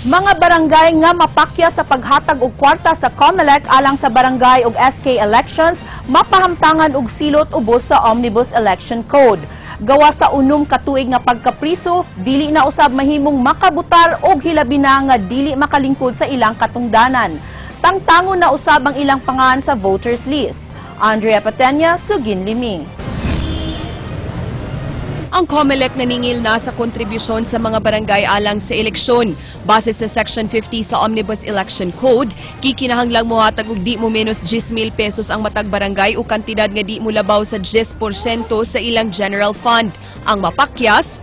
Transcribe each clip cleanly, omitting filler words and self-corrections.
Mga barangay nga mapakya sa paghatag og kwarta sa COMELEC alang sa barangay ug SK elections mapahamtangan og silot ubos sa Omnibus Election Code. Gawa sa 6 ka tuig nga pagkapriso, dili na usab mahimong makabutar og hilabi na nga dili makalingkod sa ilang katungdanan. Tangtangon na usab ang ilang pangalan sa voters list. Andrea Patenya, Sugin Limi. Ang COMELEC naningil na sa kontribusyon sa mga barangay alang sa eleksyon. Base sa Section 50 sa Omnibus Election Code, kikinahanglang mohatag og di mo menos 10,000 pesos ang matag barangay o kantidad nga di mo labaw sa 10% sa ilang general fund. Ang mapakyas,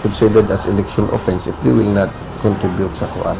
considered as election offense if they will not contribute sa kuan.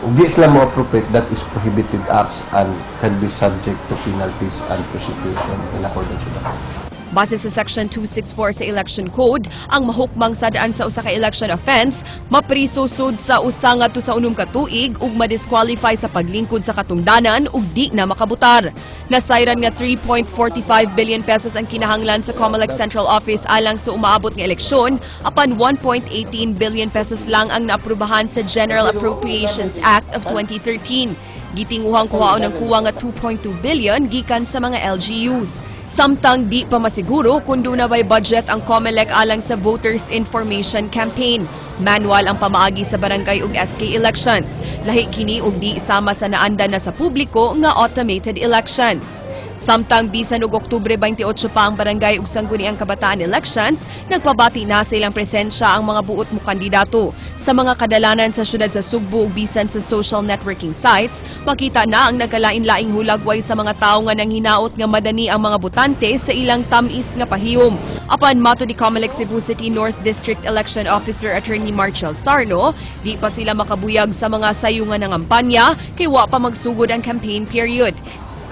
Ug di sila mo appropriate, that is prohibited acts and can be subject to penalties and prosecution in accordance with the code. Base sa Section 264 sa Election Code, ang mahukmang sadaan sa usa ka election offense, mapriso sud sa 1 ngadto sa 6 ka tuig ug madisqualify sa paglingkod sa katungdanan ug di na makabutar. Nasayran nga 3.45 billion pesos ang kinahanglan sa COMELEC Central Office alang sa umaabot nga eleksyon, apan 1.18 billion pesos lang ang naaprubahan sa General Appropriations Act of 2013. Gitinguhang kuhaon ang kuwang nga 2.2 billion gikan sa mga LGUs. Samtang di pa masiguro kung duna ba'y budget ang COMELEC alang sa Voters Information Campaign. Manual ang pamaagi sa barangay ug SK elections. Lahi kini og di sama sa naanda na sa publiko nga automated elections. Samtang bisan og Oktubre 28 pa ang barangay ug sangguniang kabataan elections, nagpabati na sa ilang presensya ang mga buot mo kandidato. Sa mga kadalanan sa syudad sa Sugbo ug bisan sa social networking sites, makita na ang nagkalain-laing hulagway sa mga tawo nga nanghinaot nga madani ang mga botante sa ilang tamis nga pahiyom. Apan matud ni COMELEC Cebu City North District Election Officer Attorney Marshall Sarno, di pa sila makabuyag sa mga sayo nga nangampanya kay wa pa magsugod ang campaign period.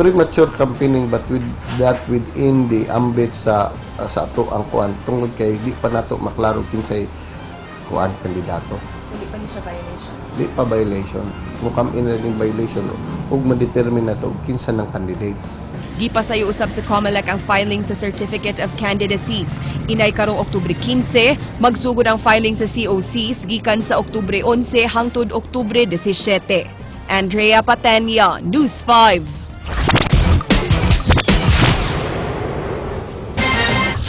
Premature campaigning, but with that within the ambit sa ato ang kuan tungod kay di pa nato maklaro kinsay kuan kandidato. Hindi pa ni siya violation. Di pa violation. Mo come in na ning violation ug ma-determine nato kinsa ng candidates. Gipasayo usab sa COMELEC ang filing sa Certificate of Candidacies. Inay karong Oktubre 15, magsugod ang filing sa COCs gikan sa Oktubre 11 hangtod Oktubre 17. Andrea Patenia, News 5.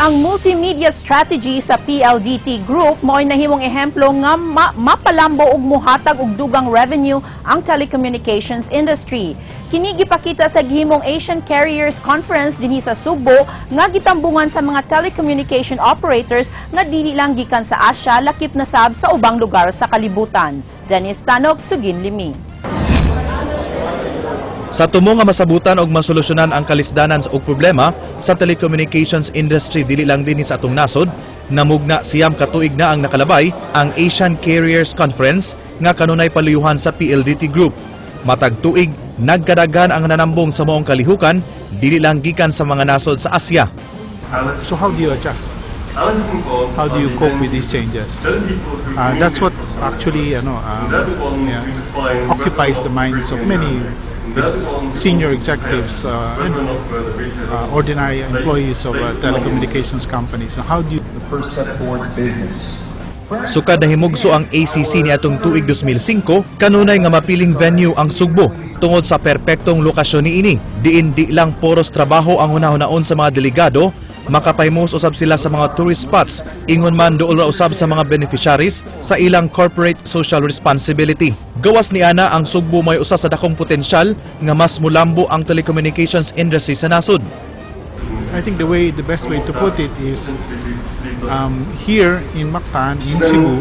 Ang multimedia strategy sa PLDT Group mo'y nahimong ehemplo nga mapalambo og muhatag og dugang revenue ang telecommunications industry. Kini gipakita sa gihimong Asian Carriers Conference dinhi sa Sugbo nga gitambungan sa mga telecommunication operators nga dili lang gikan sa Asia, lakip na sab sa ubang lugar sa kalibutan. Dennis Tanok, Sugin Limi. Sa tumo nga masabutan og masolusyonan ang kalisdanan og problema sa telecommunications industry dili lang dinhi sa atong nasod, namugna 9 ka tuig na ang nakalabay ang Asian Carriers Conference nga kanunay paluyuhan sa PLDT Group. Matag tuig, nagkadaghan ang nanambong sa maong kalihukan dili lang gikan sa mga nasod sa Asia. So how do you adjust? How do you cope with these changes? That's what actually yeah, occupies the minds of many senior executives and ordinary employees of telecommunications companies. So how do you The first step towards business. Sukad nahimugso ang ACC ni atong tuig 2005, kanunay nga mapiling venue ang Sugbo tungod sa perpektong lokasyon niini. Diin di lang poros trabaho ang hunahunaon sa mga delegado, makapahimos usab sila sa mga tourist spots, ingon man duol ra usab sa mga beneficiaries sa ilang corporate social responsibility. Gawas ni ana, ang Sugbo may usa sa dakong potensyal nga mas mulambo ang telecommunications industry sa nasod. I think the best way to put it is here in Mactan, in Cebu,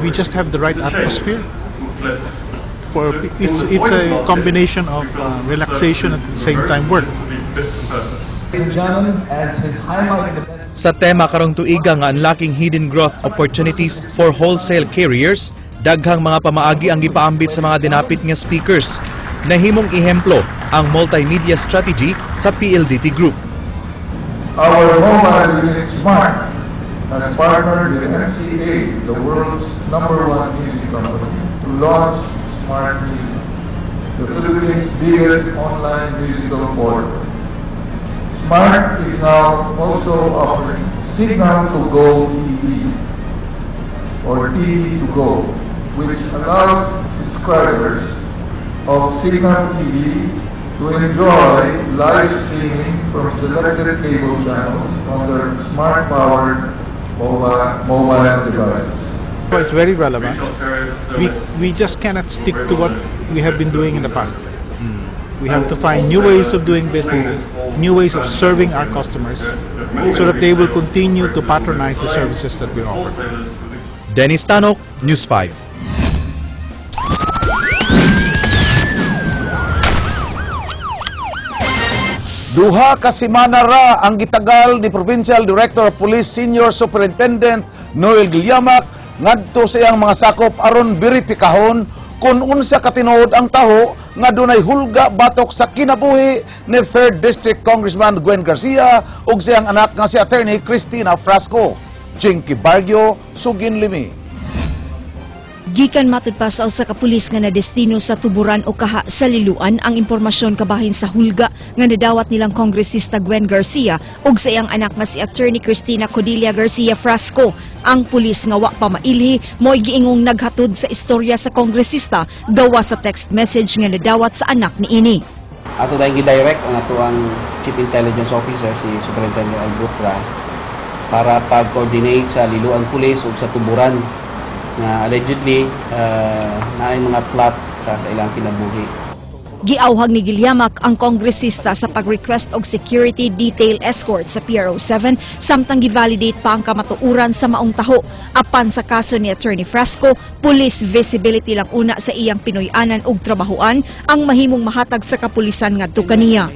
we just have the right atmosphere. For it's a combination of relaxation at the same time work. Sa tema karong tuiga nga "Unlocking Hidden Growth Opportunities for Wholesale Carriers", daghang mga pamaagi ang gipaambit sa mga dinapit nga speakers. Nahimong ehemplo ang multimedia strategy sa PLDT Group. Our mobile unit Smart has partnered with MCA, the world's number one music company, to launch Smart Music, the Philippines' biggest online musical portal. Smart is now also offering Signal to Go TV. or TV to go, which allows subscribers of Cignal TV to enjoy live streaming from selected cable channels on their smart-powered mobile devices. It's very relevant. We just cannot stick to what we have been doing in the past. We have to find new ways of doing business, new ways of serving our customers, so that they will continue to patronize the services that we offer. Dennis Tanok, News 5. Duha ka semana ra ang gitagal ni Provincial Director of Police Senior Superintendent Noel Gilliamac ngadto sa iyang mga sakop aron beripikahon kung unsa katinuod ang taho nga dunay hulga batok sa kinabuhi ni 3rd District Congressman Gwen Garcia ug siyang anak nga si Attorney Christina Frasco. Jinky Barrio, Sugin Limi. Gikan matud pa sa usa ka pulis nga nadestino sa Tuburan o Kaha sa Liluan ang impormasyon kabahin sa hulga nga nadawat nilang kongresista Gwen Garcia ug sa iyang anak nga si Attorney Christina Codilia Garcia Frasco. Ang pulis nga wa pa mailhi mo'y giingong naghatod sa istorya sa kongresista gawa sa text message nga nadawat sa anak niini. Ato dahil gi-direct ang ato ang Chief Intelligence Officer si Superintendent Albutra para pag-coordinate sa Liluan Police ug sa Tuburan na allegedly naay mga plot sa ilang kinabuhi. Giawhag ni Gilliamac ang kongresista sa pag-request og security detail escort sa PRO 7 samtang givalidate pa ang kamatuoran sa maong taho. Apan sa kaso ni Attorney Frasco, police visibility lang una sa iyang Pinoy-anan ug trabahoan ang mahimong mahatag sa kapulisan ngadto kaniya.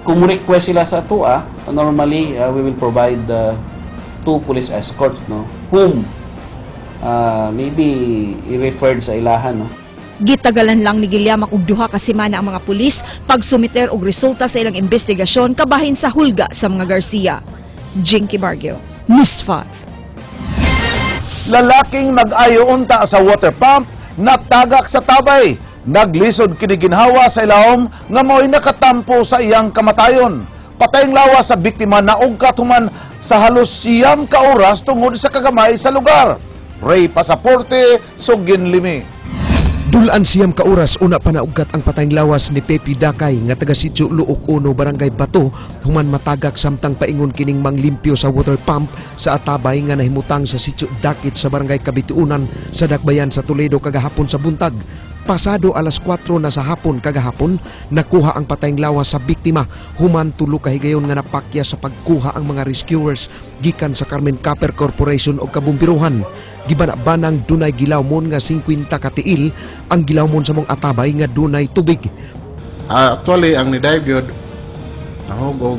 Kung request sila sa atua, normally we will provide 2 police escorts, no, whom maybe i-referred sa ilahan, no. Gitagalan lang ni Gilliamac og 2 ka semana ang mga pulis pagsumiter og resulta sa ilang investigasyon kabahin sa hulga sa mga Garcia. Jinky Barrio, News 5. Lalaking nag-ayo unta sa water pump, natagak sa tabay. Naglisod kini ginhawa sa ilawom nga mao'y nakatampo sa iyang kamatayon. Patayng lawas sa biktima na ugkat human sa halos 9 ka oras tungod sa kagamay sa lugar. Ray Pasaporte, Sugin Limi. Dulaan 9 ka oras una pa naugkat ang patayng lawas ni Pepe Dakay nga taga Sitio Luok Uno, Barangay Bato, human matagak samtang paingon kining manglimpyo sa water pump sa atabay nga nahimutang sa Sitio Dakit sa Barangay Kabituunan sa Dakbayan sa Toledo kagahapon sa buntag. Pasado alas 4 na sa hapon kagahapon, nakuha ang patayng lawas sa biktima human tulo ka higayon nga napakya sa pagkuha ang mga rescuers gikan sa Carmen Copper Corporation o kabumbiruhan. Gibana-banang dunay gilawmon nga 50 katiil ang gilawmon sa mong atabay nga dunay tubig. Actually, ang ni-dive yun, nahugog,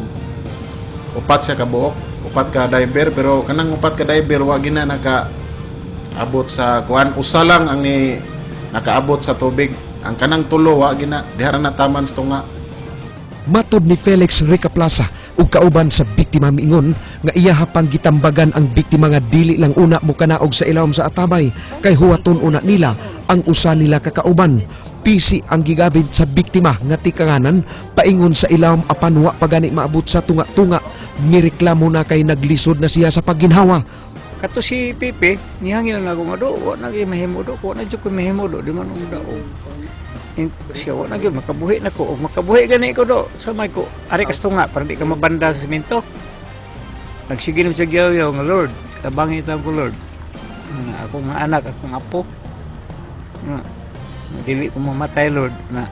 upat siya kabuok, upat ka diver, pero kanang upat ka diver, wag gina nakaabot sa kuan. Usa lang ang ni nakaabot sa tubig. Ang kanang tulo, wa gina, diha ra nataman sa tunga. Matod ni Felix Ricaplaza ug kauban sa biktima miingon nga iya pang gitambagan ang biktima nga dili lang una mokanaog sa ilawom sa atabay kay huwaton una nila ang usa nila kakauban. Pisi ang gigabit sa biktima nga tikanganan paingon sa ilawom apan wa pa gani maabot sa tunga-tunga. Mireklamo na kay naglisod na siya sa pagginhawa. Kato si Pepe, nihangyo na ako nga do, wa na gyud mahimo do, wa na jud ko mahimo do, di man og daog. Siya wa na gyud makabuhi na ko, og makabuhi gani ko do, sa may ko, ari kas tunga para di ka mabanda sa semento. Nagsige na siya giyaw nga Lord, tabangi ta ko Lord. Nga akong mga anak, akong apo. Nga dili ko mamatay Lord na.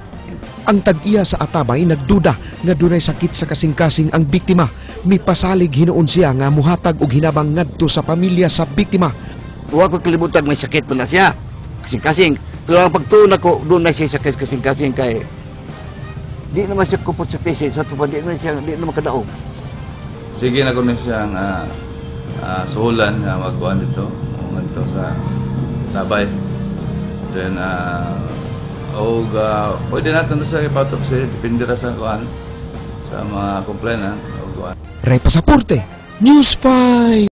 Ang tag-iya sa atabay nagduda nga dunay sakit sa kasing-kasing ang biktima. Mipasalig hinuon siya nga muhatag og hinabang ngadto sa pamilya sa biktima. Wa ko kalibutan may sakit pa na siya, kasing-kasing. Pero ang pagtuon ako, doon na siya sakit kasing-kasing kay di naman siya kupot sa pisi, sa tupad, di naman siya, di naman kadaog. Sige na ko na siyang suhulan nga magkuhan dito, ngadto sa tabay. Then, pwede natin sa ipatopsy, depende ra sa kuan, sa mga complainant o kuan. Ray Pasaporte, News 5.